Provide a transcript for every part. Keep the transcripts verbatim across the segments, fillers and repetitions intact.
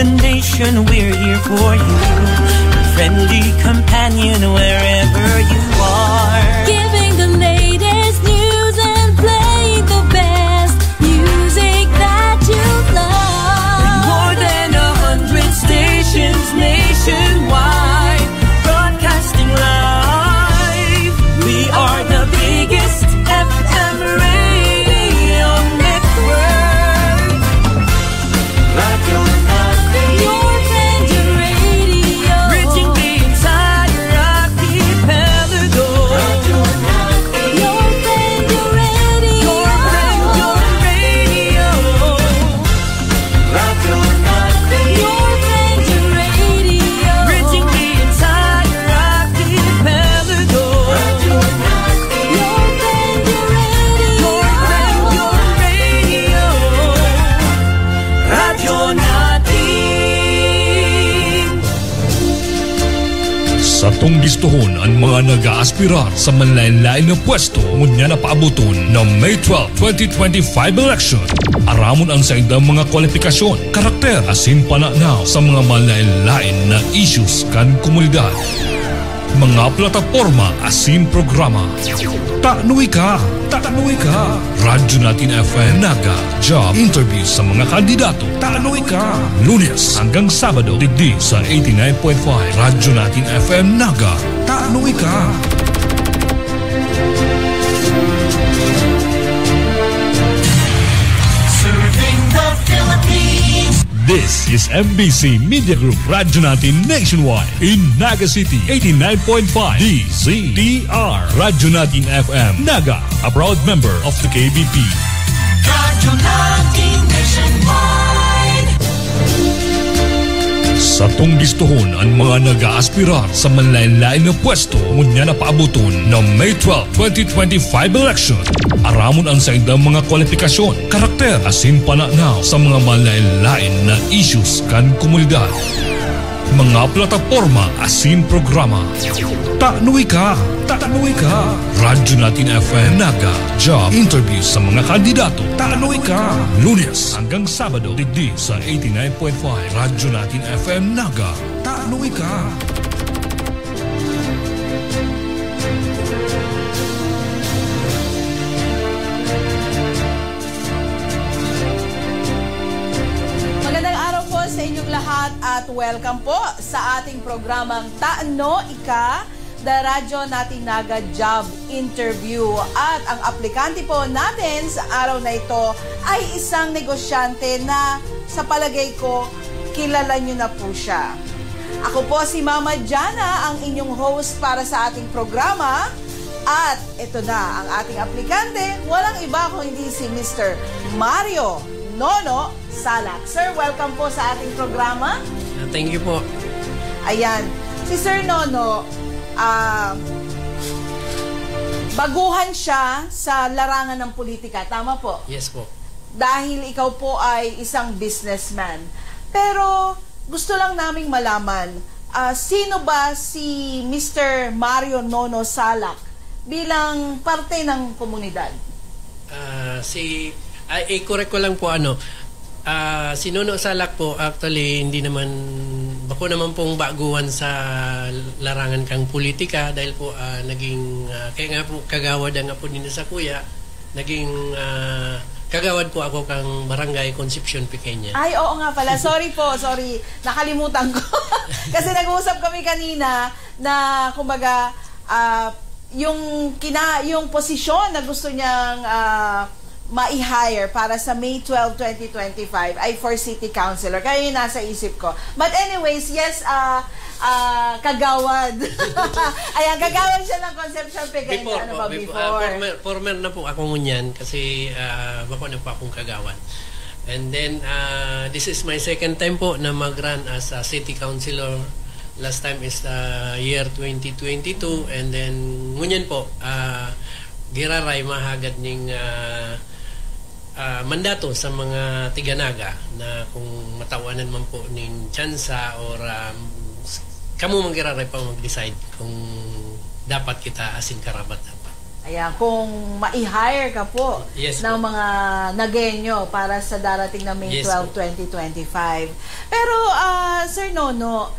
Nation, we're here for you. Friendly companion wherever you are. Giving the latest news and playing the best music that you love. With more than a hundred stations nationwide, broadcasting live, we are the biggest F M radio network. Radyo Natin. Your friend, your radio. Reaching the entire archipelago. Radyo Natin. Your friend, your radio. Your friend, your radio. Radyo Natin. Your friend, your radio. Reaching the entire archipelago. Radyo Natin. Your friend, your radio. Your friend, your radio. Radyo Natin. Satong bistohon an mga nag-aaspirar sa manlaen-laen na pwesto ngunyan na paaboton na May twelve, twenty twenty-five election. Aramon an saindang mga kwalipikasyon, karakter, asin pananaw sa mga manlaen-laen na issues kan komunidad. Mga plataporma asin programa. Tano ika! Tano ika! Radyo Natin F M Naga, job interview sa mga kandidato. Tano ika! Lunes hanggang Sabado, digdi sa eighty-nine point five Radyo Natin F M Naga. Tano ika! Serving the Philippines. This is M B C Media Group, Radyo Natin Nationwide, in Naga City, eighty-nine point five D Z T R. Radyo Natin F M Naga, a proud member of the K B P. Radyo Natin Nationwide. Satong bistohon an mga nag-aaspirar sa manlaen-laen na pwesto ngunyan na paaboton na May twelve, twenty twenty-five election. Aramon an saindang mga kwalipikasyon, karakter, asin pananaw sa mga manlaen-laen na issues kan komunidad. Mga plataporma asin programa. Tano ika! Tano ika! Radyo Natin F M Naga, job interview sa mga kandidato. Tano ika! Lunes hanggang Sabado, digdi sa eighty-nine point five Radyo Natin F M Naga. Tano ika! Magandang araw po sa inyong lahat at welcome po sa ating programang Tano Ika, The Radyo Natin Naga Job Interview. At ang aplikante po natin sa araw na ito ay isang negosyante na sa palagay ko, kilala nyo na po siya. Ako po si Mama Jana, ang inyong host para sa ating programa. At ito na ang ating aplikante, walang iba kundi si Mister Mario Nono Salak. Sir, welcome po sa ating programa. Ah, thank you po. Ayan, si Sir Nono, ah, baguhan siya sa larangan ng politika. Tama po? Yes po. Dahil ikaw po ay isang businessman. Pero gusto lang naming malaman, ah, sino ba si Mister Mario Nono Salak bilang parte ng komunidad? Ah, si, ah, i-correct ko lang po, ano, ah, si Nono Salak po, actually, hindi naman, bako naman pong baguhan sa larangan kang politika dahil po, ah, naging, ah, kaya nga po, kagawad ang apo din sa kuya, naging, ah, kagawad po ako kang Barangay Concepcion Pequeña. Ay, oo nga pala. Sorry po, sorry. Nakalimutan ko. Kasi nag-uusap kami kanina na, kumbaga, ah, yung kina yung posisyon na gusto niyang, ah, mai-hire para sa May twelve, twenty twenty-five ay for city councilor. Kaya yung nasa isip ko. But anyways, yes, ah, ah, kagawad. Ayan, kagawad siya ng Concepcion Pequeña. Before Ano po, ba, before, before? ah, former, former na po ako ngunyan kasi, ah, bako na po akong kagawad. And then, ah, this is my second time po na mag-run as a city councilor. Last time is, ah, year twenty twenty-two. And then, ngunyan po, ah, giraray mahagad ning, ah, ah, mandato sa mga tiga Naga na kung matawanan man po ning tsansa or, ah, kamo man giraray pa mag-decide kung dapat kita asin karapat-dapat. Ayan, kung mai-hire ka po Yes ng po. mga Nagueño para sa darating na May Yes twelve, po. twenty twenty-five. Pero, ah, Sir Nono,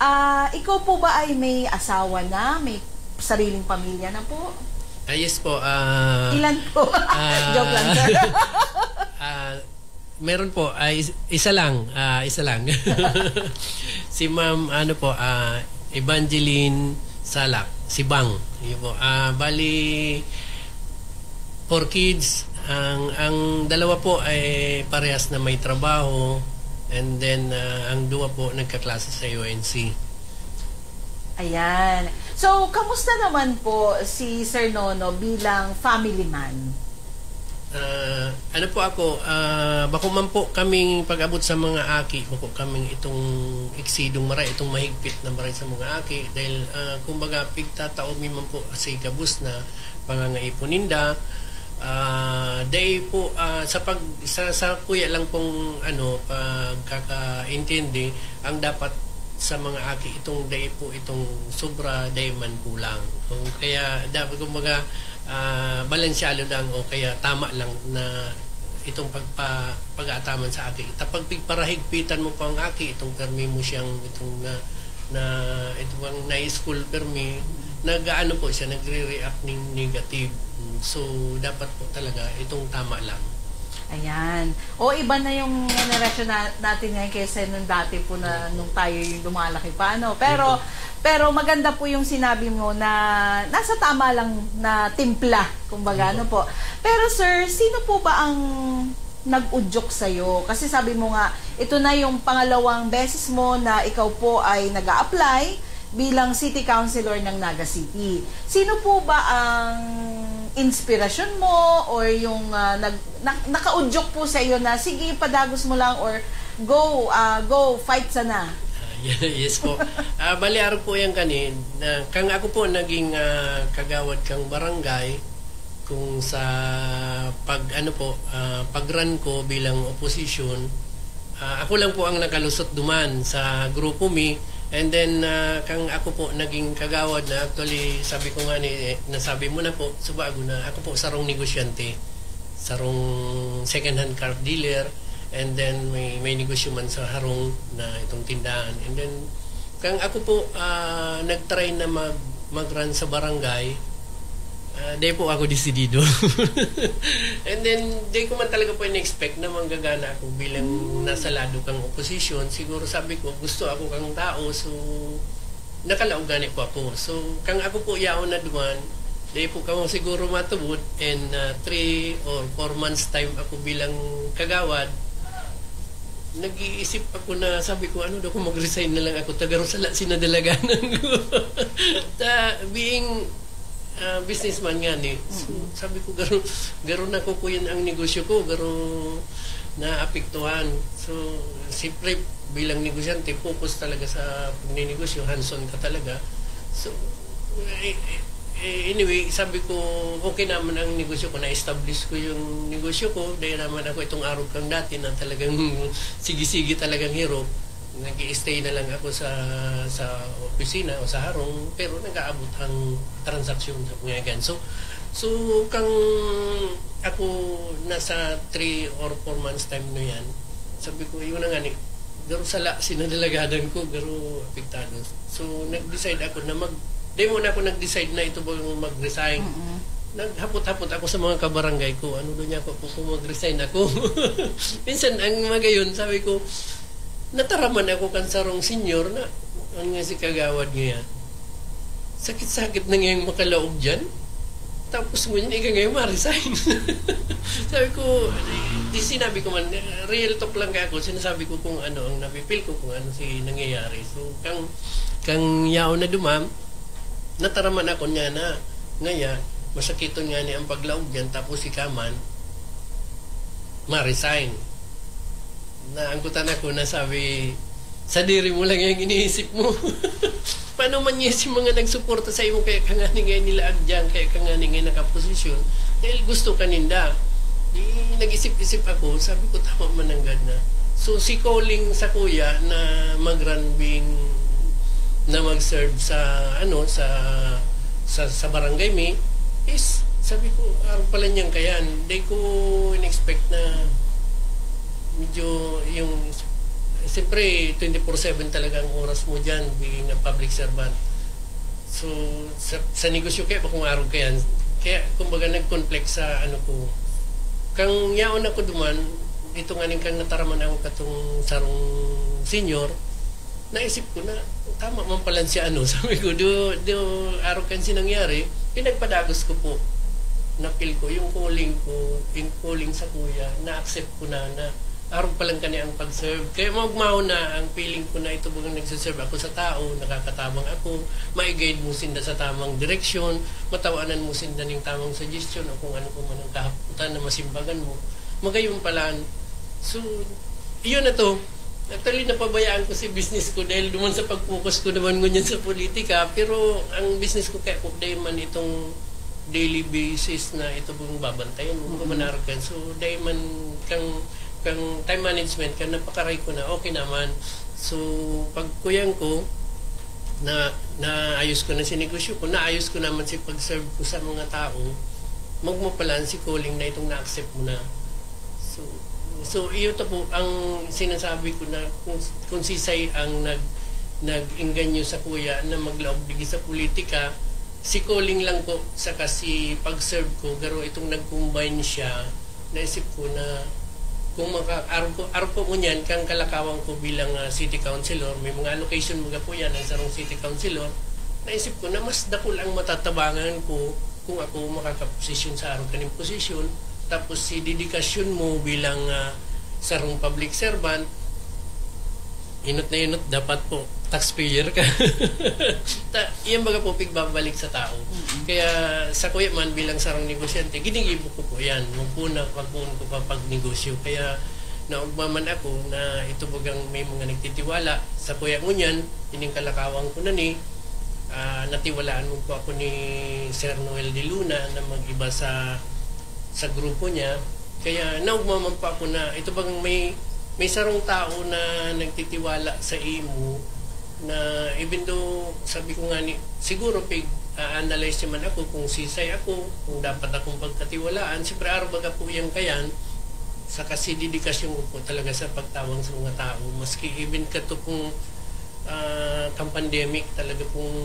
ah, ikaw po ba ay may asawa na? May sariling pamilya na po? Ah, yes po. ah, Ilan po? ah, Joke lang, sir. ah, meron po. Ah, is- isa lang. Ah, isa lang. Si Ma'am, ano po, ah, Evangeline Salak, si Bang. Yun po. Ah, bali, four kids. Ang, ang dalawa po ay parehas na may trabaho. And then, ah, ang dua po nagkaklase sa U N C. Ayan. So, kamusta naman po si Sir Nono bilang family man? Ah, ano po ako, ah, bako man po kaming pag-abot sa mga aki, bako kaming itong iksidong maray, itong mahigpit na maray sa mga aki, dahil, ah, kumbaga, pigtatao mi man po si gabos na pangangaipon ninda. Ah, dai po, ah, sa pag, sa, sa kuya lang pong, ano, pagkakaintindi, ang dapat sa mga aki, itong dai po, itong sobra, dai man kulang. O kaya, dapat, kumbaga, ah, balansyado lang o kaya tama lang na itong pagpa-, pag-aataman sa aki. Tapag pigparahigpitan mo pa ang aki, itong permi mo siyang, itong na, na, itong bang na-school permi, nag-aano po siya, nagre-react ng negative. So, dapat po talaga itong tama lang. Ayan. O, iba na yung generation na, natin ngayon kaysa nung dati po na nung tayo yung lumalaki pa, ano. Pero, Opo. pero maganda po yung sinabi mo na nasa tama lang na timpla, kumbaga, Opo. ano po. Pero sir, sino po ba ang nag-udyok sa'yo? Kasi sabi mo nga, ito na yung pangalawang beses mo na ikaw po ay nag apply bilang city councilor ng Naga City. Sino po ba ang inspirasyon mo or yung ah, nag, na, nakaudyok po sa iyo na, "Sige, padagos mo lang," or, "Go, ah, go, fight sana"? Ah, yes po. Ah, bali, arog po yan kanin. Na, kang ako po naging ah, kagawad kang barangay, kung sa pag, ano po, ah, pag-run ko bilang opposition, ah, ako lang po ang nakalusot duman sa grupo mi. And then, ah, kang ako po naging kagawad na, actually, sabi ko nga ni, eh, nasabi mo na po, subago na, ako po sarong negosyante, sarong second-hand car dealer, and then may, may negosyo man sa harong na itong tindahan. And then, kang ako po, ah, nag-try na mag, mag-run sa barangay, ah, di po ako desidido. And then, di ko man talaga po in-expect na manggagana ako bilang nasa lado kang oposisyon. Siguro sabi ko, gusto ako kang tao, so nakalaog gani po ako. So, kang ako po yaon na duman, di po kamo siguro matubod, and ah, three or four months time ako bilang kagawad, nag-iisip ako na sabi ko, "Ano daw kung mag-resign na lang ako, tagaro sala sina dalaganan ko." Sa being ah, businessman nga ni. So, sabi ko, garo, garo na ko po yan ang negosyo ko, garo naapektuhan. So, siyempre, bilang negosyante, focus talaga sa pagninegosyo, hands-on ka talaga. So, eh, eh, anyway, sabi ko, okay naman ang negosyo ko, na-establish ko yung negosyo ko, dahil naman ako itong arog kang dati na talagang sige-sige talagang hirap. Nag-i-stay na lang ako sa, sa opisina o sa harong, pero nag-aabot ang transaksyon sa mga ganyan. So, so, kang ako nasa three or four months time na yan, sabi ko, yun na nga ni, garo sala, sinadalagadan ko, garo apektado. So, nag-decide ako na mag, di muna ako nag-decide na ito bang mag-resign. Mm-mm. Naghapot-hapot ako sa mga kabarangay ko, ano doon niya ako, kung mag-resign ako. Minsan, ang magayon, sabi ko, nataraman ako kan sarong senior na, ano nga si kagawad niya, sakit-sakit na ngayong makalaog dyan. Tapos ngunyan, ika ngayon ma-resign. Sabi ko, di sinabi ko man, real talk lang kaya ako, sinasabi ko kung ano ang napipil ko, kung ano si nangyayari. So, kang, kang yaon na dumam, nataraman ako niya na, ngaya, masakiton nga ni ang paglaog dyan, tapos si Kaman, ma-resign. Naangkutan ako na sabi, sadiri mo lang yung iniisip mo. Paano man yung si mga nagsuporta sa imo, kaya ka nga ni ngayon nila agyan, kaya ka nga ni ngayon nakaposisyon, dahil gusto ka ninda. Di, nag-isip-isip ako, sabi ko, tama man ang gad na. So, si calling sa kuya na mag-run being, na mag-serve sa, ano, sa, sa, sa barangay mi, Is, sabi ko, "Arog pala niyan kayan." Di ko in-expect na medyo yung, siyempre, twenty-four seven talaga ang oras mo dyan, being a public servant. So, sa, sa negosyo kaya bakong arog kayan. Kaya, kumbaga, nag-conflict sa ano ko. Kang yaon ako duman, ito nga ning kang nataraman ako katong sarong senior, naisip ko na, "Tama man pala si ano." Sabi ko, "Do, do, arog kan sinangyari." Pinagpadagos ko po, napil ko, yung calling ko, yung calling sa kuya, na-accept ko na, na arog pa lang kani ang pag-serve. Kaya maugmaon na ang feeling ko na ito bagang nagsiserve ako sa tao, nakakatabang ako, ma-guide mo sinda sa tamang direksyon, matawanan mo sinda ning tamang suggestion o kung ano pa man ang kahapotan na masimbagan mo. Magayon pala. So, iyon na to. Actually, napabayaan ko si business ko dahil duman sa pag-focus ko naman ngunyan sa politika. Pero ang business ko kaya po dahil man itong daily basis na ito pong babantayan mo, mm-hmm, manarakan. So, dahil man kang, kang time management, kang napakaray ko na, okay naman. So, pag kuyan ko, na naayos ko na si negosyo ko, naayos ko naman si pag-serve ko sa mga tao, magmapalaan si calling na itong na-accept mo na. So, so, iyo to po ang sinasabi ko na kung, kung sisay ang nag-, nag-engganyo sa kuya na maglaog digi sa politika, si calling lang po, saka si pag-serve ko, garo itong nag-combine siya, naisip ko na kung maka-, arog ko, arog ko ngunyan, kang kalakawan ko bilang, ah, city councilor, may mga allocation mga po yan, ang sarong city councilor, naisip ko na mas dakul ang matatabangan ko kung ako makakaposisyon sa arog kaning posisyon, tapos si dedikasyon mo bilang, ah, sarong public servant, inot na inot, dapat po, taxpayer ka. Ta-, yan baga po, pigbabalik sa tao. Mm-mm. Kaya sa kuya man, bilang sarong negosyante, ginigibo ko po yan. Magpuna, magpuon ko pa pag negosyo. Kaya naugma man ako na ito bagang may mga nagtitiwala sa kuya ngunyan, ining kalakawan ko na ni, ah, natiwalaan mo po ako ni Sir Noel de Luna na mag-iba sa, sa grupo niya. Kaya naugma man po ako na ito bagang may, may sarong tao na nagtitiwala sa imo na even though sabi ko nga ni, siguro pig-a-analyze niya man ako kung sisay ako, kung dapat akong pagkatiwalaan, siyempre arog baga po yan kayan, saka si dedikasyon ko po talaga sa pagtawang sa mga tao. Maski even kato kung, ah, kang pandemic, talaga pong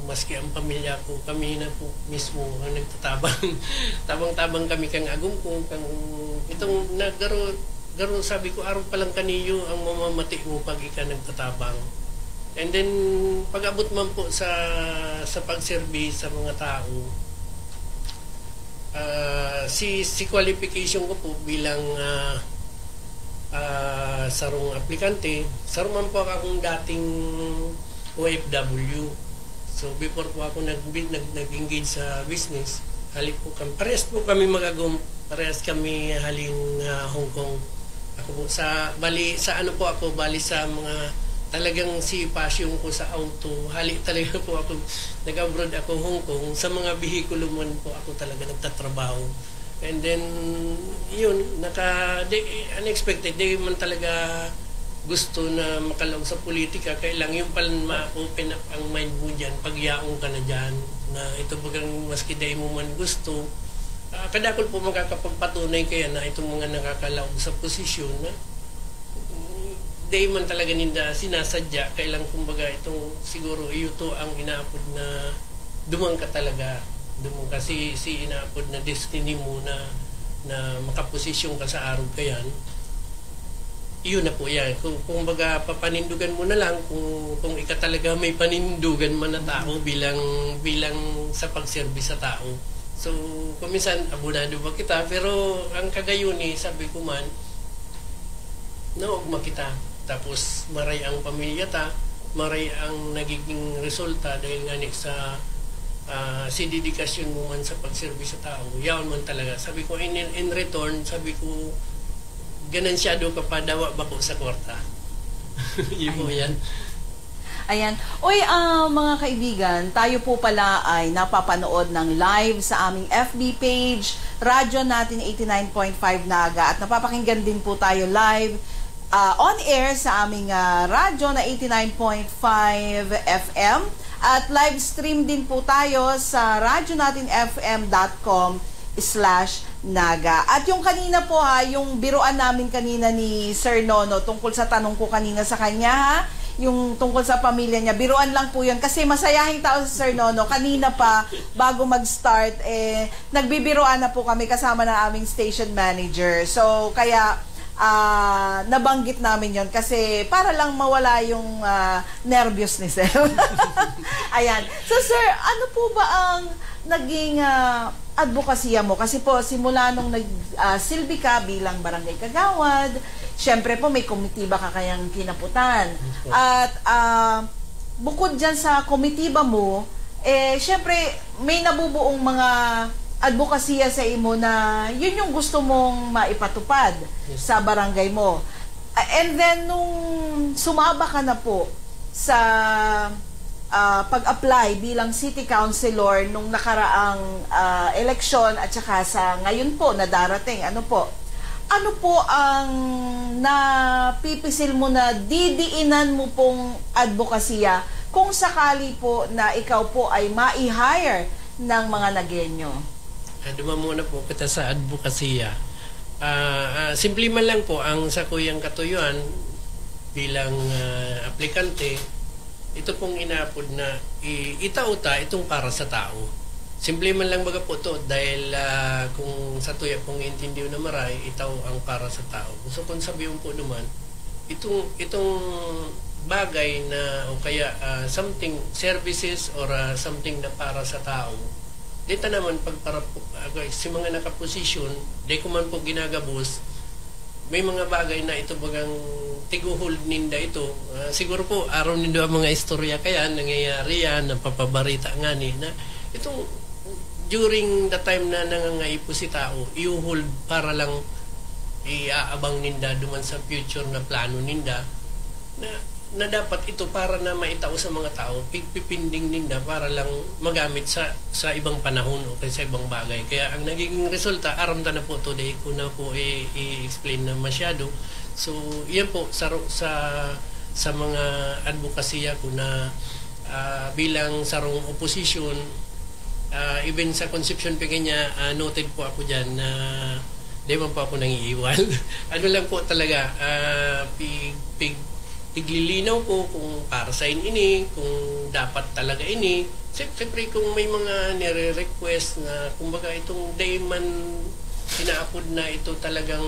maski ang pamilya ko, kami na po mismo ang nagtatabang. Tabang-tabang kami kang agom ko, kang itong nagaro-, garo sabi ko, "Arog pa lang kaniyo ang mamamati mo pag ika nagtatabang." And then, pag-abot man po sa, sa pagserbi sa mga tao, ah, si, si qualification ko po bilang, ah, ah, sarong aplikante, saro man po akong dating O F W. So, before po ako nag-, nag-, nag-engage sa business, hali po kami, parehas po kami mag-agom, parehas kami halin, ah, Hong Kong. Ako po sa, bali, sa ano po ako, bali sa mga talagang si passion ko sa auto, hali talaga po ako, nag-abroad ako Hong Kong, sa mga bihikulo man po ako talaga nagtatrabaho. And then, yun, naka, di, unexpected, di man talaga gusto na makalaog sa politika, kaya lang yung pala ma-open up ang mind mo dyan, pag yaong ka na dyan, na ito bagang maski dai mo man gusto, ah, kadakol po makakapagpatunay kaya na itong mga nakakalaog sa posisyon na, mm, dai man talaga ninda sinasadya, kaya lang kumbaga itong siguro iyo to ang inaapod na duman ka talaga, duman ka si, si inaapod na destiny mo na, na makaposisyon ka sa arog kayan. Iyon na po yan. Kung, kung baga, papanindugan mo na lang kung, kung ika talaga may panindugan man na tao bilang, bilang sa pagserbi sa tao. So, kung minsan, abonado ba kita? Pero ang kagayon eh, sabi ko man, naugma kita. Tapos, maray ang pamilya ta, maray ang nagiging resulta dahil nga ni sa, ah, si dedikasyon mo man sa pagserbi sa tao. Yaon man talaga. Sabi ko, in, in return, sabi ko, ganansyado ka pa, dawa bako sa kwarta. Yun po yan. Ayan. Uy, ah, mga kaibigan, tayo po pala ay napapanood ng live sa aming F B page, Radyo Natin eighty-nine point five Naga, at napapakinggan din po tayo live, ah, on air sa aming, ah, radyo na eighty-nine point five F M. At live stream din po tayo sa radyo natin F M dot com slash naga. At yung kanina po ha, yung biruan namin kanina ni Sir Nono tungkol sa tanong ko kanina sa kanya ha, yung tungkol sa pamilya niya, biruan lang po yun kasi masayahing tao si Sir Nono. Kanina pa, bago mag-start, eh, nagbibiruan na po kami kasama ng aming station manager. So, kaya ah, nabanggit namin yon kasi para lang mawala yung ah, nervyos ni Sir. Ayan. So, Sir, ano po ba ang naging ah, adbokasya mo? Kasi po, simula nung nag, ah, silbi ka bilang barangay kagawad, syempre po, may komitiba ka kayang kinaputan. At ah, bukod dyan sa komitiba mo, eh, syempre, may nabubuong mga adbokasya sa imo na yun yung gusto mong maipatupad Yes. sa barangay mo. Ah, and then, nung sumaba ka na po sa ah, pag-apply bilang city councilor nung nakaraang ah, eleksyon at saka sa ngayon po na darating, ano po? Ano po ang napipisil mo na didiinan mo pong adbokasya kung sakali po na ikaw po ay mai-hire ng mga Nagueño? Ah, duman muna po kita sa adbokasya. Ah, ah, simple man lang po ang sakuyang katuyuan bilang ah, aplikante, ito pong inaapod na i- itao ta itong para sa tao. Simple man lang baga po to dahil ah, kung sa tuya pong intindiyo na maray, itao ang para sa tao. So kung sabihin po naman, itong, itong bagay na o kaya ah, something, services or ah, something na para sa tao, dito naman pag para po, ah, si mga nakaposisyon, di ko man po ginagabos, may mga bagay na ito bagang tiguhold ninda ito. Ah, siguro po, araw nindo ang mga istorya kaya nangyayari yan, napapabarita nga ni na itong during the time na nangangaipo si tao, iuhold para lang iaabang ninda duman sa future na plano ninda na na dapat ito para na maitao sa mga tao, pigpipinding ninda para lang magamit sa sa ibang panahon o kaya sa ibang bagay. Kaya ang nagiging resulta, aram ta na po to, di ko na po i- i-explain na masyado. So, yan po, sa, ro- sa, sa mga advokasya ko na ah, bilang sarong oposisyon, ah, even sa Concepcion Pequeña, ah, noted po ako dyan na di man po ako nangiiwan. Ano lang po talaga, ah, pig, pig, piglilinaw ko kung para sa ini, kung dapat talaga ini. Siyempre, kung may mga nire-request na, kumbaga, itong dayman inaapod na ito talagang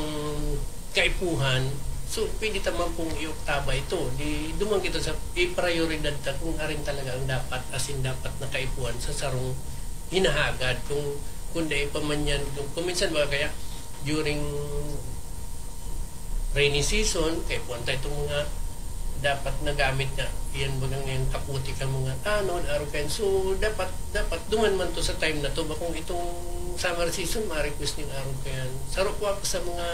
kaipuhan, so, pwede ta man pong ioktaba ito. Di, duman kita sa iprioridad ta kung arin talaga ang dapat, asin dapat na kaipuhan sa sarong hinahagad. Kung, kung dai pa man yan, kung, kung minsan ba kaya, during rainy season, kaipuhan tayo itong mga dapat nagamit na yan bagang yan kaputi ka mga tanod, arukan. So, dapat, dapat duman man to sa time na to. Bakong itong summer season, ma-request ning arukan. Saro po ako sa mga,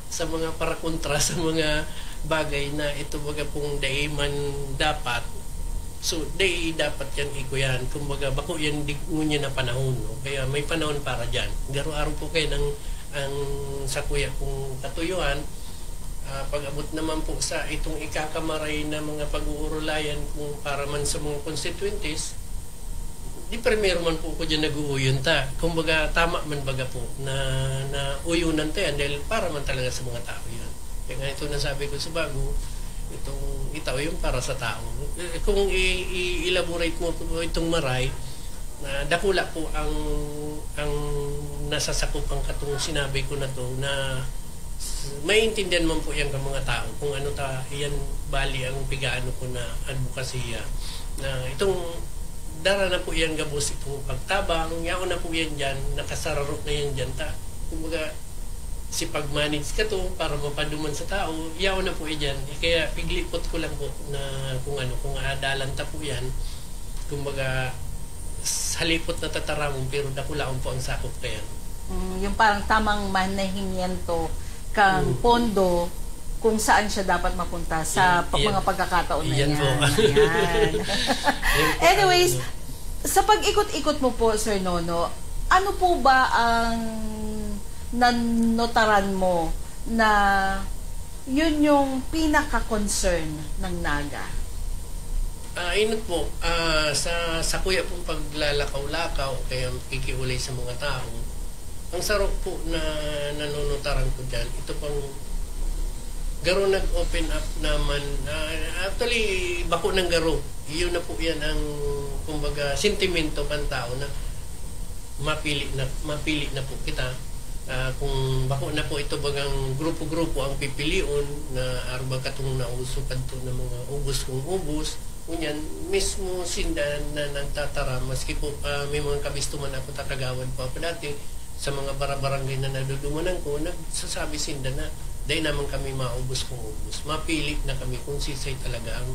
sa mga parakontra, sa mga bagay na ito baga pong dai man dapat. So, dai dapat yan ikuyan. Kumbaga, bako yan di, ngunyan na panahon. No? Kaya may panahon para dyan. Garo-aro po kayo ng ang sakuya kong katuyuan, ah, pag-abot naman po sa itong ikakamaray na mga pag-uurulayan kung para man sa mga constituentes, di primero man po ko dyan nag-uuyon ta. Kumbaga, tama man baga po na, na uyunan ta yan dahil para man talaga sa mga tao yan. Kaya nga ito nasabi ko sa bago, itong itao yung para sa tao. Eh, Kung i- i- elaborate mo po itong maray, na dakula po ang ang nasasakop ang katong sinabi ko na to na maiintindihan man po yan ng mga tao kung ano ta yan bali ang pigaano ko na advokasya na itong dara na po yan gabos itong pagtabang yaon na po yan dyan nakasararo na yan dyan ta kumbaga si pag-manage ka to para mapaduman sa tao yaon na po yan dyan kaya piglipot ko lang po na kung ano kung aadalan ta po yan kumbaga halipot na tataramon pero dakulaon po ang sakop kaya. Mm, yung parang tamang manahimiento kang Mm. pondo kung saan siya dapat mapunta sa Yan, pa- yan. mga pagkakataon na Yan yan. po. Ayan. Yan po Anyways, ang ano. sa pag-ikot-ikot mo po, Sir Nono, ano po ba ang nanotaran mo na yun yung pinaka-concern ng Naga? Ah, inot po, ah, sa, sa kuya pong paglalakaw-lakaw o kaya kikiulay sa mga tao, ang saro po na nanunutaran ko dyan, ito pang garo nag-open up naman. Ah, actually, bako ng garo. Yun na po yan ang, kumbaga, sentimento kan tao na mapili na, mapili na po kita. Ah, kung bako na po ito bagang grupo-grupo ang pipilion na arba katong nauso kadto na mga ubos kung ubos, ngunyan, mismo sinda na nagtatara, maski po, ah, may mga kabisto man ako, takagawad po ako dati, sa mga barabarangay na nadudumanan ko, nagsasabi sinda na dai naman kami maubos kung ubos. Mapili na kami kung sisay talaga ang,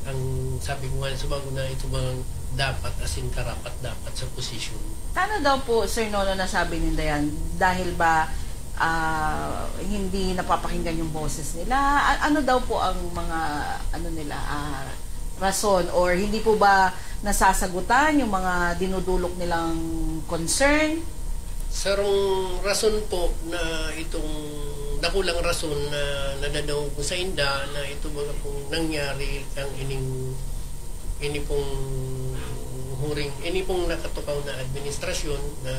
ang sabi ko nga, sa bago na ito bang dapat, as in, karapat dapat sa posisyon. Ano daw po, Sir Nono, nasabi ninda yan? Dahil ba ah, hindi napapakinggan yung boses nila? A- ano daw po ang mga, ano nila, ah, rason, or hindi po ba nasasagutan yung mga dinudulok nilang concern? Sarong rason po na itong dakulang rason na nadadangog ko sa inda na ito mga pong nangyari ang ining ini pong huring, ini pong nakatukaw na administrasyon na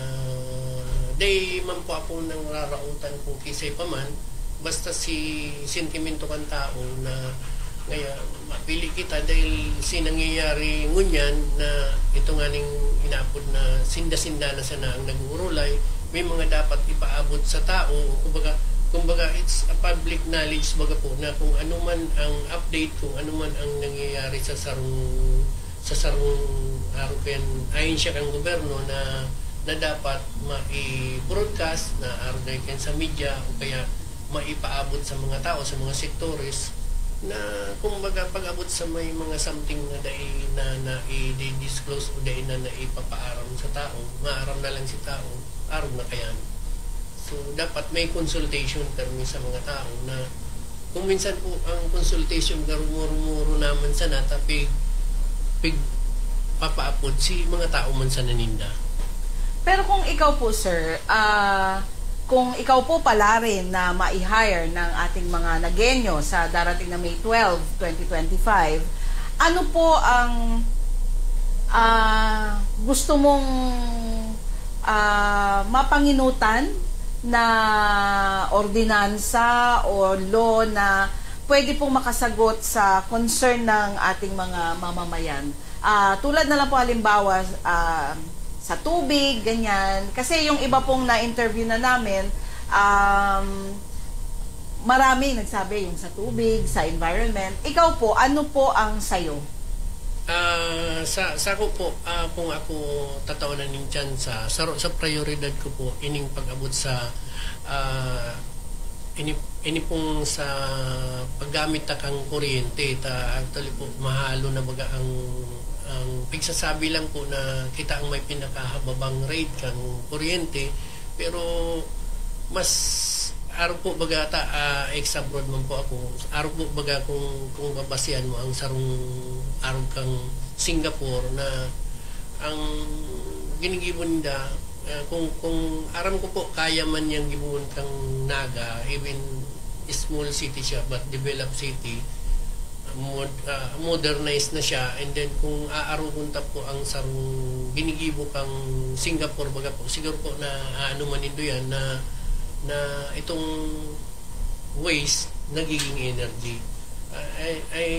dai man po ako nang rarautan kung kisay pa man, basta si sentimento kan tao na ngaya mapili kita dahil si nangyayari ngunyan na ito nga ning inaapod na sinda-sinda na sana ang nag-uurulay, may mga dapat ipaabot sa tao, kumbaga, kumbaga it's a public knowledge baga po na kung ano man ang update, kung ano man ang nangyayari sa sarong sa sarong arog kan ahensya kan gobyerno na, na dapat mai-broadcast na arog kan sa media o kaya maipaabot sa mga tao, sa mga sektores na kumbaga pag-abot sa may mga something na dai na, na i-disclose o dai na naipapaaram sa tao, maaram na lang si tao, arog na kayan. So, dapat may consultation permi sa mga tao na kung minsan po ang consultation garumuro-muro naman sana ta pig, pig papaapod si mga tao man sana ninda. Pero kung ikaw po, sir, ah, kung ikaw po pala rin na ma-hire ng ating mga Nagueño sa darating na May twelve, twenty twenty-five, ano po ang ah, gusto mong ah, mapanginutan na ordinansa o law na pwede pong makasagot sa concern ng ating mga mamamayan? Ah, tulad na lang po, halimbawa, ah, sa tubig, ganyan. Kasi yung iba pong na-interview na namin, um, marami nagsabi yung sa tubig, sa environment. Ikaw po, ano po ang sayo? Ah, sa, sa ako po, ah, kung ako tatawanan nin tsansa, sa, sa prioridad ko po, ining pag-abot sa, ah, ini, ini pong sa paggamit ta kang kuryente, ta actually po, mahalo na baga ang, ang pigsasabi lang po na kita ang may pinakahababang rate kang kuryente, pero mas arog po baga ta, ah, ex-abroad man po ako, arog po baga kung, kung babasehan mo ang sarong arog kang Singapore na ang ginigibo ninda, ah, kung, kung aram ko po, kaya man yang gibohon kang Naga, even small city siya, but developed city, mod, ah, modernized na siya, and then kung aarogon ta po ang sarong ginigibo kang Singapore, baga po, siguro po na ano man nindo yan, na, na itong waste nagiging energy. Ah, ay, ay,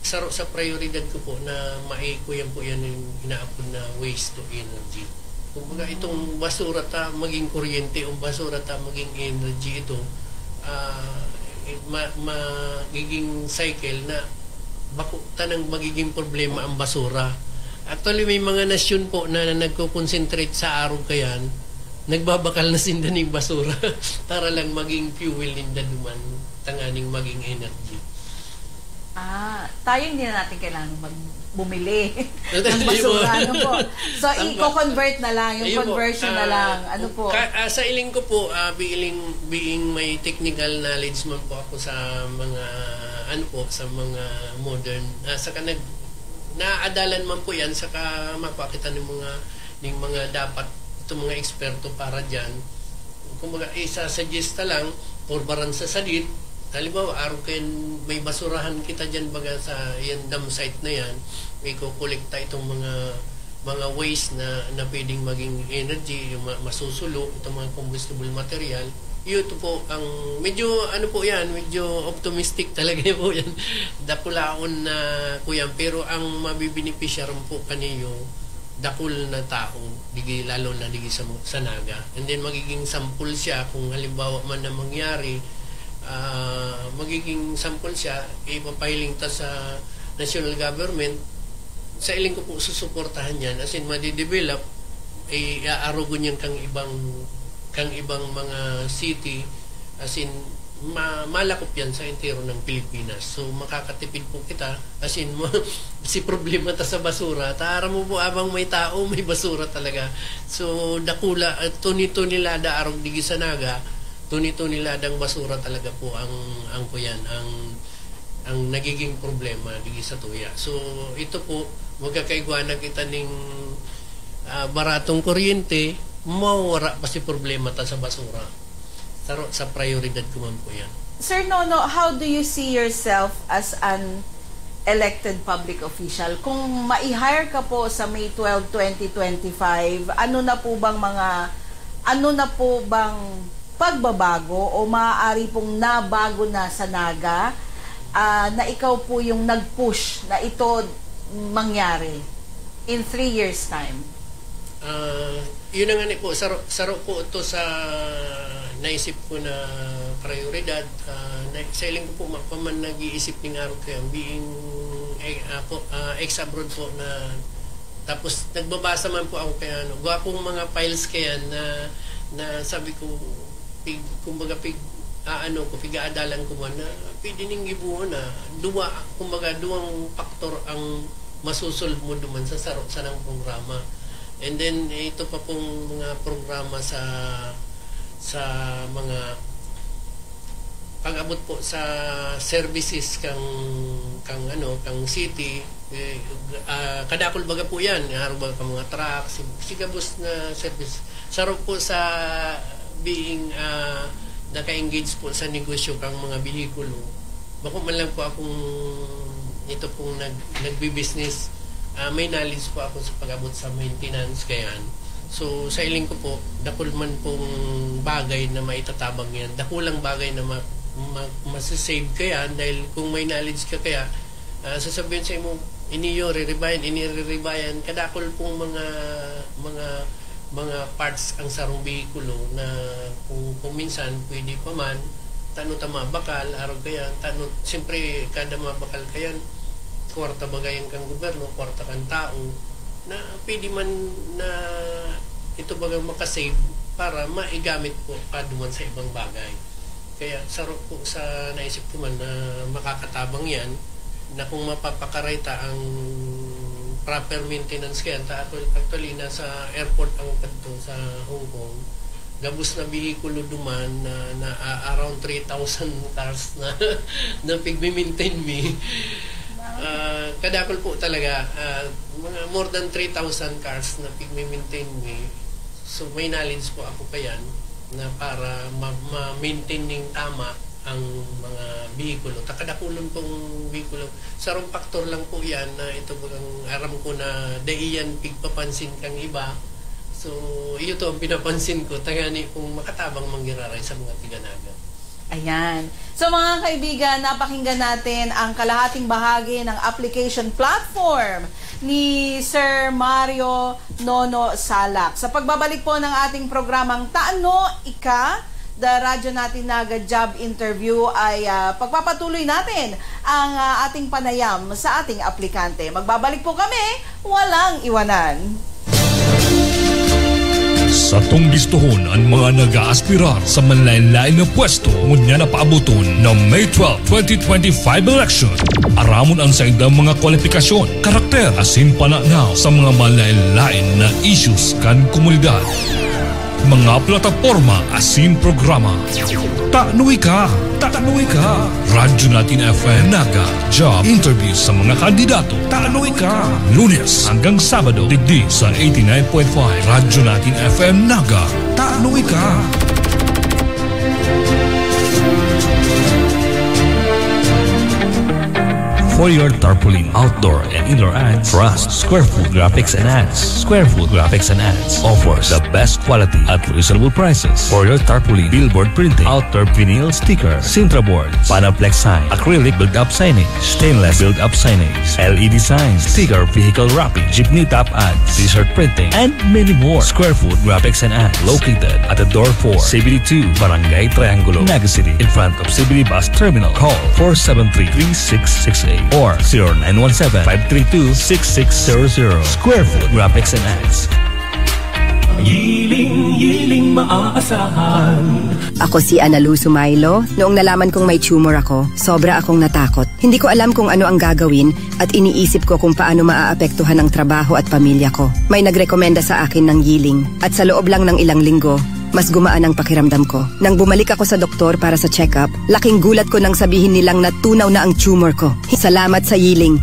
saro sa prioridad ko po na maikuyan po yan yung inaapod na waste to energy. Kumbaga, itong basura ta maging kuryente, o basura ta maging energy, ito, ah, ma, magiging cycle na bako tanang magiging problema ang basura. Actually, may mga nasyon po na, na nagko-concentrate sa arog kayan, nagbabakal na sinda ning basura para lang maging fuel ninda duman, tanganing maging energy. Ah, tayo hindi na natin kailangan mag bumili ng basura, ano po? So, i-convert na lang, yung conversion na lang. Ano po? Sa iling ko po, uh, being, being may technical knowledge man po ako sa mga, ano po, sa mga modern, uh, sa kanag, naadalan man po yan, saka mapakita ng mga, ng mga dapat itong mga eksperto para dyan. Kumbaga, isa-suggest na lang, purbaran sa sadit, Halimbawa, arog kayan, may basurahan kita dyan, baga sa yan dump site na yan, may kukolekta itong mga, mga waste na, na pwedeng maging energy, yung ma-, masusulo, itong mga combustible material. Yun, ito po ang, medyo, ano po yan, medyo optimistic talaga po yan. Dakulaon na, kuyan, pero ang mabibinipisyar po kaniyo, dakul na tao, digi, lalo na digi sa, sa Naga. And then, magiging sample siya kung halimbawa man na mangyari, ah, magiging sample siya, ipapahiling ta sa national government, sa iling ko po susuportahan yan, as in, madidevelop, i-aarugon yan kang ibang, kang ibang mga city, as in, ma-, malakop yan sa entero ng Pilipinas. So, makakatipid po kita, as in, mo, si problema ta sa basura, ta aram mo po, abang may tao, may basura talaga. So, dakula, ah, tuni-tuni lada arog digi sa Naga, tuni-tuni ladang basura talaga po ang, ang kuyan, ang, ang nagiging problema digi sa tuya. So, ito po, magkakaigwa na kita ning, ah, baratong kuryente, mawara pa si problema ta sa basura. Saro sa prioridad ko man po yan. Sir Nono, how do you see yourself as an elected public official? Kung mai-hire ka po sa May twelve, twenty twenty-five, ano na po bang mga, ano na po bang pagbabago o maaari pong nabago na sa Naga, ah, na ikaw po yung nag-push na ito mangyari in three years' time? Ah, yun na nga ni po, saro, saro po ito sa naisip ko na prioridad. Ah, na, sa iling ko po, ma-, pa man nag-iisip ning araw kaya, being, eh, ako, ah, ex-abroad po na, tapos nagbabasa man po ako kaya, ano, gwa pong mga files kaya na, na sabi ko, pig, kumbaga, pig, ah, ano ko, pig-aadalan ko man na pwede ning gibohon na duwa, kumbaga, duwang faktor ang masusolve mo duman sa saro sanang programa. And then, ito pa pong mga programa sa, sa mga pag-abot po sa services kang, kang ano, kang city, eh, ah, kadakol baga po yan, nga baga ka mga truck, sig-, sigabos na service. Saro po sa being, ah, naka-engage po sa negosyo kang mga behikulo. Bako man lang po akong ito pong nag-, nagbi-business, ah, may knowledge po ako sa pag-abot sa maintenance, kayan. So, sa iling ko po, dakul man pong bagay na maitatabang yan. Dakulang bagay na ma-, ma-, masasave ka yan dahil kung may knowledge ka kaya, ah, sasabihin sa imo, "Ini iyo, riribayan, ini riribayan." Kadakul pong mga, mga, mga parts ang sarong behikulo na kung, kung minsan pwede pa man, tano ta mabakal, arog kayan, tano, siyempre, kada mabakal kayan, kwarta bagayan kang gobyerno, kwarta kang tao, na pwede man na ito bagang makasave para maigamit po pa duman sa ibang bagay. Kaya saro po sa naisip ko man na makakatabang yan, na kung mapapakaray ta ang proper maintenance kayan, ta actual-, actually, nasa airport ang kadto sa Hong Kong, gabos na behikulo duman na, na, ah, around three thousand cars na, na pigme-maintain mi. Wow. Ah, kadakol po talaga, ah, mga more than three thousand cars na pigme-maintain mi. So, may knowledge po ako pa yan na para ma-, ma-maintain ning tama ang mga behikulo. Takadakulon pong behikulo. Sarong faktor lang po yan na ito bagang aram ko na dai yan pigpapansin kang iba. So, iyo to ang pinapansin ko, tangani kung makatabang manggiraray sa mga tiga Naga. Ayan. So, mga kaibigan, napakinggan natin ang kalahating bahagi ng application platform ni Sir Mario Nono Salak. Sa pagbabalik po ng ating programang Tano Ika, The Radyo Natin Naga Job Interview ay, ah, pagpapatuloy natin ang, ah, ating panayam sa ating aplikante. Magbabalik po kami, walang iwanan. Satong bistohon an mga nag-aaspirar sa manlaen-laen na pwesto, ngunyan na paaboton na May twelve, twenty twenty-five election. Aramon an saindang mga kwalipikasyon, karakter, asin pananaw sa mga manlaen-laen na issues kan komunidad. Mga plataporma asin programa. Tano Ika! Tano Ika! Radyo Natin F M Naga. Job interview sa mga kandidato. Tano Ika! Lunes hanggang Sabado, digdi sa eighty-nine point five Radyo Natin F M Naga. Tano Ika! For your tarpaulin, outdoor and indoor ads, trust Square Foot Graphics and Ads. Square Foot Graphics and Ads offers the best quality at reasonable prices for your tarpaulin, billboard printing, outdoor vinyl sticker, Sintra boards, Panoplex sign, acrylic build-up signage, stainless build-up signage, L E D signs, sticker, vehicle wrapping, jeepney top ads, t-shirt printing, and many more. Square Foot Graphics and Ads, located at the Door four, C B D two, Barangay Triangulo, Naga City, in front of C B D Bus Terminal. Call four seven three, three six six eight or zero nine one seven, five three two, six six zero zero. Square Foot Graphics and Ads. Giling-giling maaasahan. Ako si Ana Luz Sumailo. Noong nalaman kong may tumor ako, sobra akong natakot. Hindi ko alam kung ano ang gagawin at iniisip ko kung paano maaapektuhan ang trabaho at pamilya ko. May nagrekomenda sa akin ng Yiling at sa loob lang ng ilang linggo, mas gumaan ang pakiramdam ko. Nang bumalik ako sa doktor para sa check-up, laking gulat ko nang sabihin nilang natunaw na ang tumor ko. Salamat sa Yiling.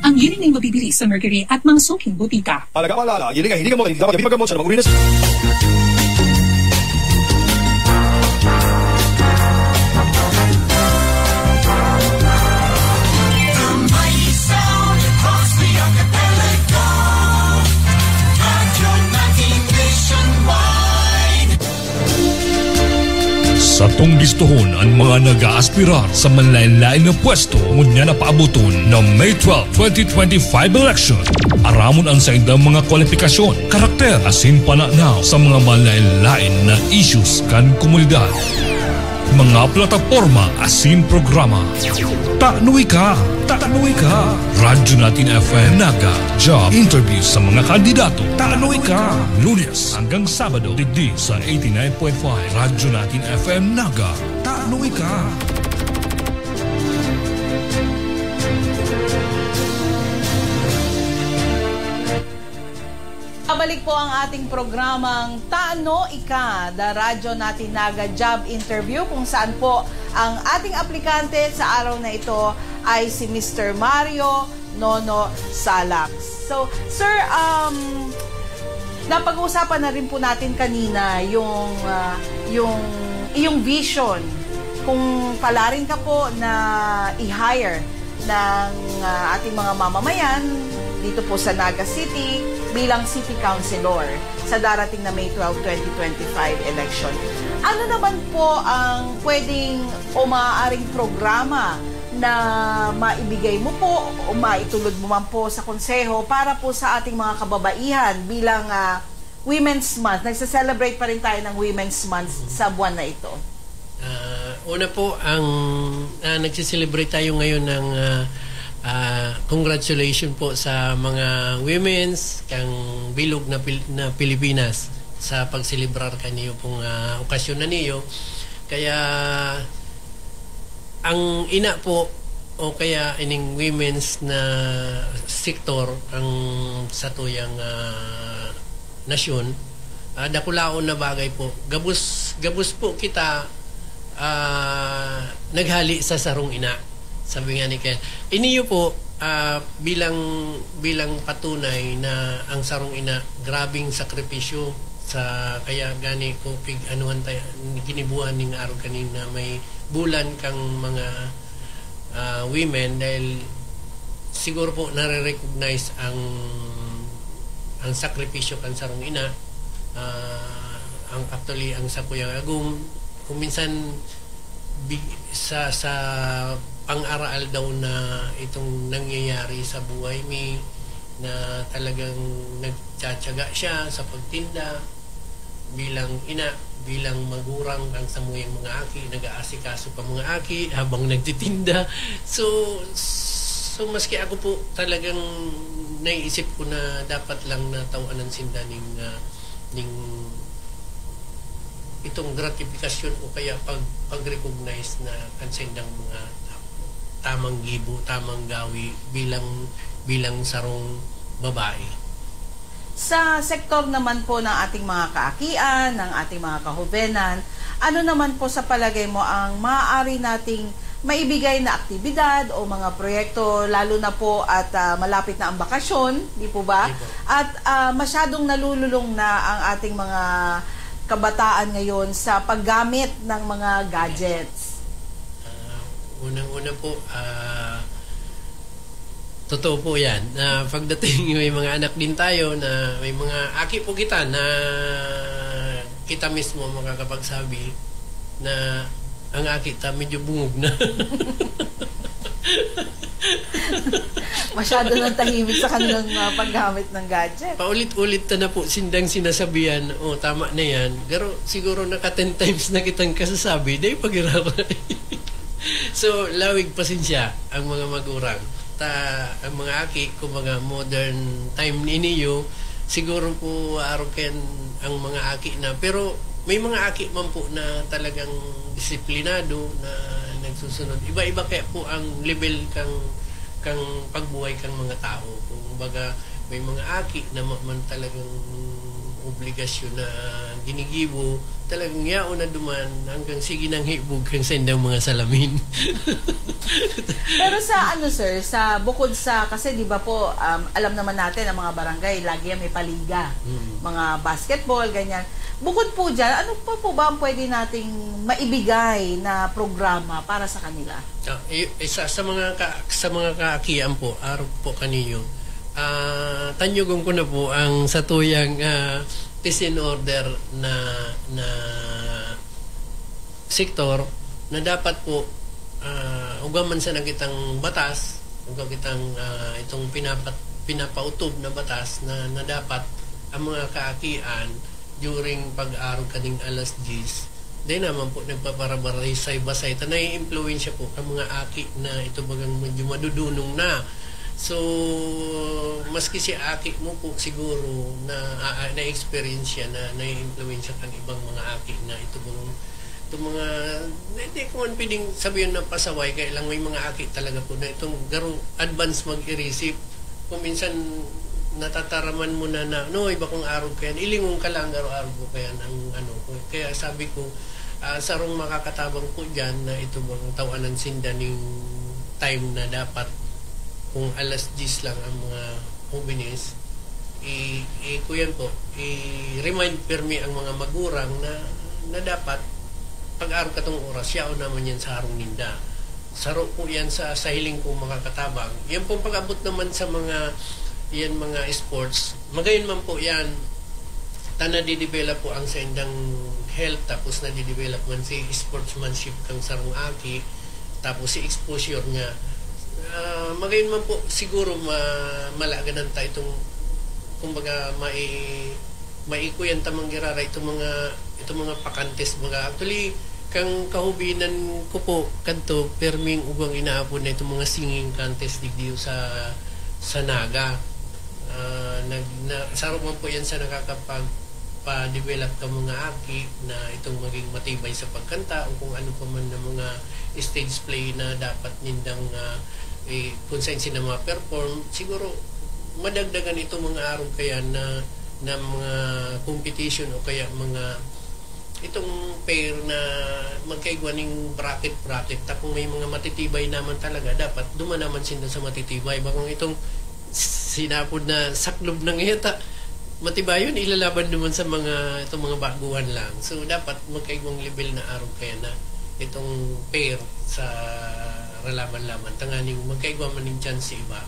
Ang Yiling ay mabibili sa Mercury at mga suking butika. Alaga, paalala, Yiling ay hindi gamot, hindi dapat gamitin paggamot sa anumang uri na sakit. Satong bistohon an mga nag-aaspirar sa manlaen-laen na pwesto ngunyan na paaboton na May twelve, twenty twenty-five election. Aramon an saindang mga kwalipikasyon, karakter, asin pananaw sa mga manlaen-laen na issues kan komunidad. Mga plataporma asin programa. Tano ika! Tano ika! Radyo Natin F M Naga, job interview sa mga kandidato. Tano ika! Lunes hanggang Sabado, digdi sa eighty-nine point five Radyo Natin F M Naga. Tano ika! Pabalik po ang ating programang Tano Ika, The Radyo Natin Naga Job Interview, kung saan po ang ating aplikante sa araw na ito ay si Mister Mario Nono Salak. So, sir, um, napag-uusapan na rin po natin kanina yung, ah, yung iyong vision kung palarin ka po na i-hire ng, ah, ating mga mamamayan dito po sa Naga City bilang city councilor sa darating na May twelve, twenty twenty-five election. Ano naman po ang pwedeng o maaaring programa na maibigay mo po o maitulod mo man po sa konseho para po sa ating mga kababaihan bilang, ah, Women's Month? Nagse-celebrate pa rin tayo ng Women's Month sa buwan na ito. Ah, una po, ang, ah, nagse-celebrate tayo ngayon ng, ah, ah, congratulations po sa mga women's kang bilog na Pil-, na Pilipinas sa pagselebrar kaniyo pong, ah, okasyon na niyo. Kaya ang ina po o kaya ining women's na sektor ang satuyang, ah, nasyon, ah, dakulaon na bagay po. Gabos, gabos po kita, ah, naghali sa sarong ina. Sabi nga ni Ken, iniyo po, ah, bilang, bilang patunay na ang sarong ina, grabing sakripisyo sa, kaya gani ko pig-anuhan tayo, ginibuhan ning arog kaning na may bulan kang mga, ah, women dahil siguro po nare-recognize ang, ang sakripisyo kan sarong ina. Ah, ang actually, ang sakuyang agom, kung minsan, big-, sa, sa pang-araal daw na itong nangyayari sa buhay mi, na talagang nagtsatsaga siya sa pagtinda bilang ina, bilang magurang kan samuyang mga aki, nag-aasikaso pa mga aki habang nagtitinda. So, so maski ako po talagang naiisip ko na dapat lang na tawanan sinda ning, ah, ning itong gratifikasyon o kaya pag, pag-recognize na kan sindang mga tamang gibo, tamang gawi bilang, bilang sarong babae. Sa sektor naman po ng ating mga kaakian, ng ating mga kahobenan, ano naman po sa palagay mo ang maaari nating maibigay na aktibidad o mga proyekto, lalo na po at, ah, malapit na ang bakasyon, di po ba? Di po. At, ah, masyadong nalululong na ang ating mga kabataan ngayon sa paggamit ng mga gadgets. Ah, unang-una po, ah, Totoo po yan. Na pagdating may mga anak din tayo na may mga aki po kita na kita mismo makakapagsabi na ang aki ta medyo bungog na. Masyado nang tahimik sa kanilang mga paggamit ng gadget. Paulit-ulit na na po sindang sinasabihan, "Oh, tama na yan." Pero siguro naka ten times na kitang kasasabi, dahil pag-iraray. So, lawig pasensya ang mga magurang. Ta, ang mga aki, kumbaga modern time ni niyo, siguro po arog kayan ang mga aki na. Pero may mga aki man po na talagang disiplinado na nagsusunod. Iba-iba kaya po ang level kang kang pagbuhay kang mga tao. Kumbaga, may mga aki na ma- man talagang obligasyon na ginigibo, talagang yaon na duman hanggang sige nang hibog kang sendang mga salamin. Pero sa ano, sir, sa bukod sa, kasi di ba po, um, alam naman natin ang mga barangay, lagi yan may paliga. Mm. Mga basketball, ganyan. Bukod po dyan, ano pa po ba ang pwede nating maibigay na programa para sa kanila? Ah, i- isa sa mga ka, sa mga kaakian po, arog po kaniyo. Ah, tanyugon ko na po ang satuyang ah, peace and order na na sektor na dapat po ah, ugwa man sa nagitang batas, ugwa kitang ah, itong pinapat, pinapautob na batas na, na dapat ang mga kaakian during pag-arog kaning alas diyes, di naman po nagpaparabaray-say-basay. Ta nai-impluwensya po ang mga aki na ito bagang medyo madudunong na. So, maski si aki mo po siguro na ah, ah, na-experience siya na nai-impluwensya kan ibang mga aki na ito bang itong mga, hindi ko man pwedeng sabihin na pasaway, kaya lang may mga aki talaga po na itong garo advance mag-irisip. Kung minsan natataraman mo na na, no, iba kong arog kayan, ilingon ka lang garo arog ko kayan ang ano ko. Kaya sabi ko, ah, sarong makakatabang po dyan na ito bang tawanan sinda ning time na dapat kung alas diyes lang ang mga jóvenes, i, i kuyan po, i-remind permi ang mga magurang na, na dapat pag-arog katong oras, yaon naman yan sa harong ninda. Saro po yan sa, sa hiling kong makakatabang. Yan pong pag-abot naman sa mga, yan mga sports, magayon man po yan, ta nadidevelop po ang saindang health, tapos nadidevelop man si sportsmanship kang sarong aki, tapos si exposure niya. Ah, magayon man po, siguro ma, malaganan ta itong, kumbaga, mai, maikuyan ta manggirara itong mga, itong mga pakantes, mga, actually, kang kahubinan ko po, kadto, perming ugwang inaapod na itong mga singing contest digdi sa, sa Naga. Ah, nag, na, saro man po yan sa nakakapag, pa-develop ka mga aki na itong maging matibay sa pagkanta o kung ano pa man na mga stage play na dapat nindang, ah, eh, kung saan sila ma-perform, siguro madagdagan itong mga arog kayan na, na mga competition o kaya mga itong pair na magkaigwa ning bracket-bracket. Ta kung may mga matitibay naman talaga, dapat duman naman sinda sa matitibay. Bakong itong sinapod na saklob na ngayon, ta, matibayon, ilalaban naman sa mga, itong mga baguhan lang. So, dapat magkaigwang level na arog kaya na itong pair sa ralaman-laman. Tanganing magkaigwa man ning chance sa iba.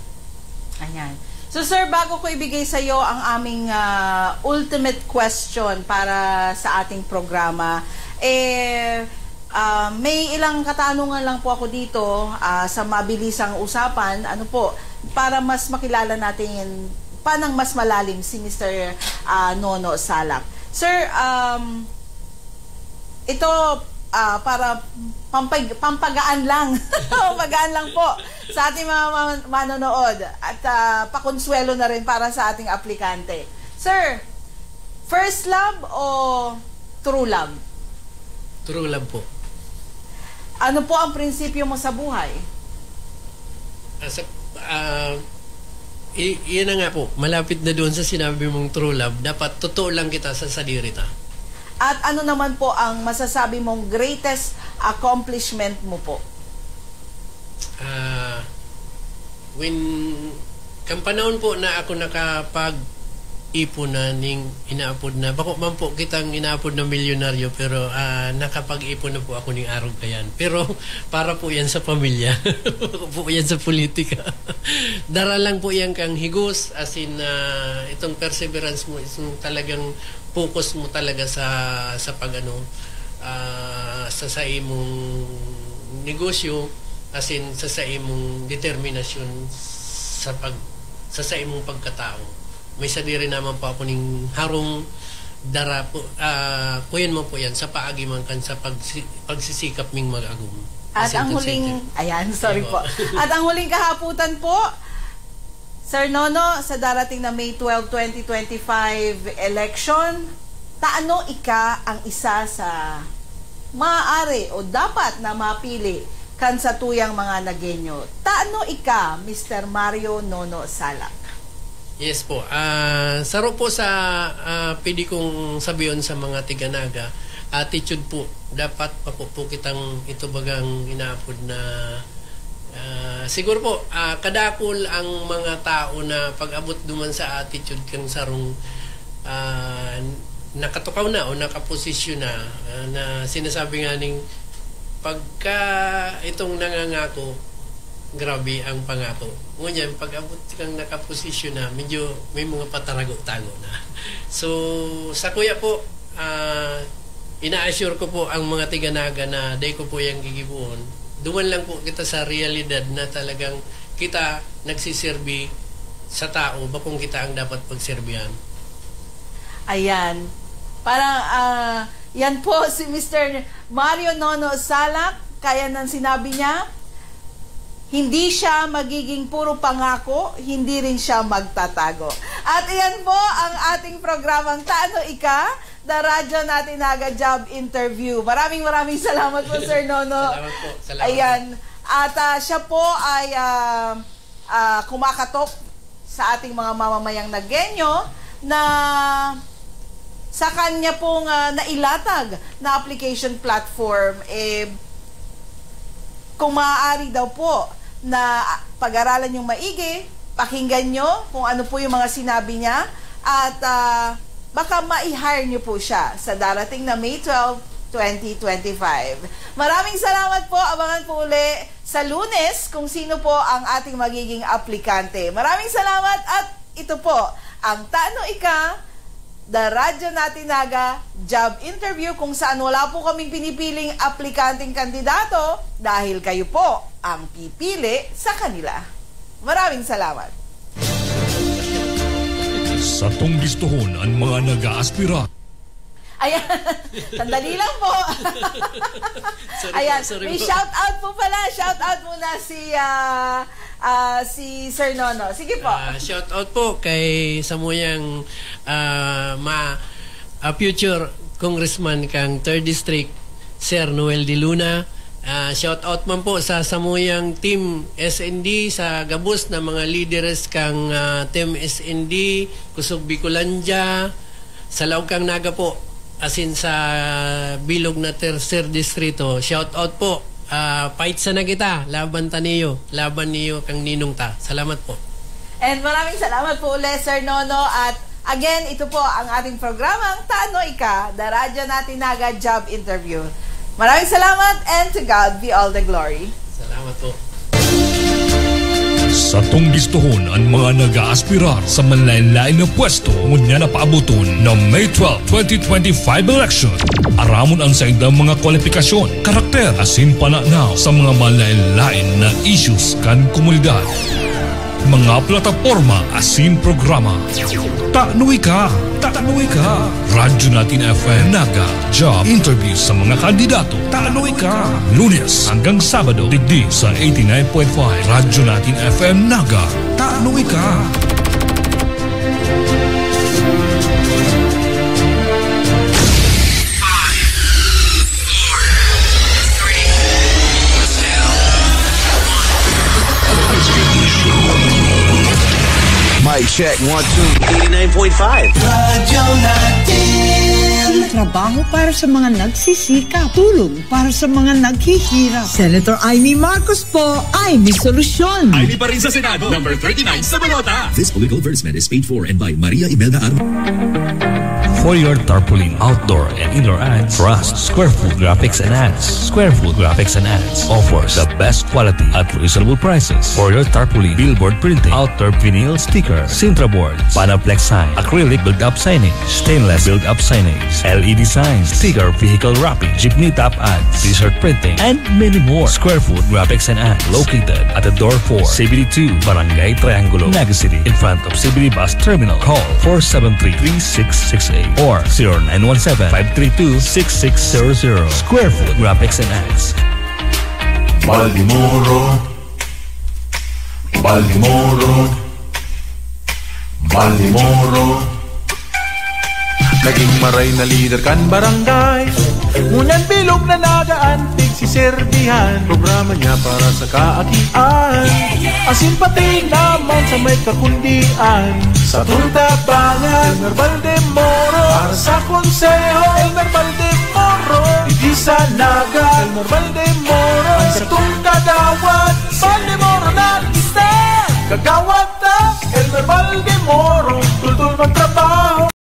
Ayan. So, sir, bago ko ibigay sa iyo ang aming ah, ultimate question para sa ating programa, eh, ah, may ilang katanungan lang po ako dito ah, sa mabilisang usapan. Ano po, para mas makilala natin pa ng mas malalim si Mister ah, Nono Salak. Sir, um, ito ah, para pampag- pampagaan lang. Pampagaan lang po sa ating mga man- manonood at ah, pakonsuelo na rin para sa ating aplikante. Sir, first love o true love? True love po. Ano po ang prinsipyo mo sa buhay? Ah, sa, ah, i- yan na nga po, malapit na doon sa sinabi mong true love, dapat totoo lang kita sa sadiri ta. At ano naman po ang masasabi mong greatest accomplishment mo po? Ah, when, kang panahon po na ako nakapag ipon na ning inaapod na, bako man po kitang inaapod na milyonaryo, pero, ah, nakapag-ipon na po ako ning arog kayan. Pero para po yan sa pamilya. Bako po yan sa politika. Dara lang po yan kang higos, as in, ah, itong perseverance mo, itong talagang focus mo talaga sa, sa pag-ano, ah, sa, sa imong negosyo, as in, sa, sa imong determinasyon sa pag-, sa, sa imong pagkatao. May sadiri naman po ako ning harong dara po, ah, kuyan mo po yan, sa paagi man kan sa pagsi-, pagsisikap ming mag-agom. At As in ang to huling, sige. ayan, sorry Ayun. po. At ang huling kahaputan po, Sir Nono, sa darating na May twelve, twenty twenty-five election, taano ika ang isa sa maaari o dapat na mapili kan satuyang mga Nagueño? Taano ika, Mister Mario Nono Salak? Yes po. Ah, saro po sa, ah, pwede kong sabiyon sa mga tiga Naga, attitude po. Dapat pa po, po kitang ito bagang inaapod na, ah, siguro po, ah, kadakul ang mga tao na pag-abot duman sa attitude kang sarong, ah, nakatukaw na o nakaposisyon na, ah, na sinasabi nga ning pagka itong nangangako, grabe ang pangako. Ngunyan, pag-abot kang nakaposisyon na, medyo may mga patarago-tago na. So, sa kuya po, ah, ina-assure ko po ang mga tiga Naga na dai ko po yang gigibohon. Duman lang po kita sa realidad na talagang kita nagsiserbi sa tao, bakong kita ang dapat pagserbihan. Ayan. Parang, ah, yan po si Mister Mario Nono Salak. Kaya nang sinabi niya, hindi siya magiging puro pangako, hindi rin siya magtatago. At iyan po ang ating programang Taano Ika, The Radyo Natin Naga Job Interview. Maraming, maraming salamat po, Sir Nono. Salamat po. Salamat Ayan. po. At, ah, siya po ay, ah, ah, kumakatok sa ating mga mamamayang Nagueño na sa kanya pong, ah, nailatag na application platform, eh, kung maaari daw po na pag-aralan yung maigi, pakinggan nyo kung ano po yung mga sinabi niya, at, ah, baka ma-hire nyo po siya sa darating na May twelve, twenty twenty-five. Maraming salamat po. Abangan po uli sa Lunes kung sino po ang ating magiging aplikante. Maraming salamat at ito po ang Tano Ika, The Radyo Natin Naga Job Interview, kung saan wala po kaming pinipiling aplikanteng kandidato dahil kayo po ang pipili sa kanila. Maraming salamat. Satong bistohon an mga nag-aaspira. Ayan. Sandali lang po. Sorry po, Ayan. sorry May po. shout out po pala. Shout out muna si, ah, ah, si Sir Nono. Sige po. Ah, shout out po kay samuyang, ah, ma-, ah, future congressman kang third District, Sir Noel De Luna. Ah, shout out man po sa samuyang Team S N D, sa gabos na mga lideres kang, ah, Team S N D, Kusog Bicolandia, sa laog kang Naga po, asin sa bilog na Tercer Distrito. Shout out po. Ah, fight sana kita. Laban ta niyo. Laban niyo kang ninong ta. Salamat po. And maraming salamat po ulit, Sir Nono. At again, ito po ang ating programang Tano Ika, The Radyo Natin Naga Job Interview. Maraming salamat and to God be all the glory. Salamat po. Satong bistohon an mga nag-aaspirar sa manlaen-laen na pwesto ngunyan na paaboton na May twelve, twenty twenty-five election. Aramon an saindang mga kwalipikasyon, karakter, asin pananaw sa mga manlaen-laen na issues kan komunidad. Mga plataporma asin programa. Tano Ika! Tano Ika! Radyo Natin F M Naga. Job interview sa mga kandidato. Tano Ika! Lunes hanggang Sabado, digdi sa eighty-nine point five Radyo Natin F M Naga. Tano Ika! Mic check, one, two. Eighty-nine point five. Radyo Natin. Trabaho para sa mga nagsisikap. Tulong para sa mga naghihirap. Senator Imee Marcos po, Imee Solusyon. Imee pa rin sa Senado, number thirty-nine sa balota. This political advertisement is paid for and by Maria Imelda Arma. For your tarpaulin outdoor and indoor ads, trust Square Food Graphics and Ads. Square Food Graphics and Ads offers the best quality at reasonable prices for your tarpaulin, billboard printing, outdoor vinyl sticker, Sintra boards, Panoplex sign, acrylic build-up signage, stainless build-up signage, L E D signs, sticker vehicle wrapping, jeepney top ads, t-shirt printing, and many more. Square Food Graphics and Ads, located at the door four, C B D two, Barangay Triangulo, Naga City, in front of C B D Bus Terminal. Call four seven three, three six six eight or zero nine one seven, five three two, six six zero zero. Square Food Graphics and Ads. Baldemoro. Baldemoro. Baldemoro. Naging maray na lider kan barangay. Ngunyan bilog na nagaantig si Serbihan. Programa niya para sa kaakian. Asin pati naman sa may kakundian. Sa Tultabangan, Elmer Baldemoro. Para sa konseho, Elmer Baldemoro. Digdi sa Naga, Elmer Baldemoro.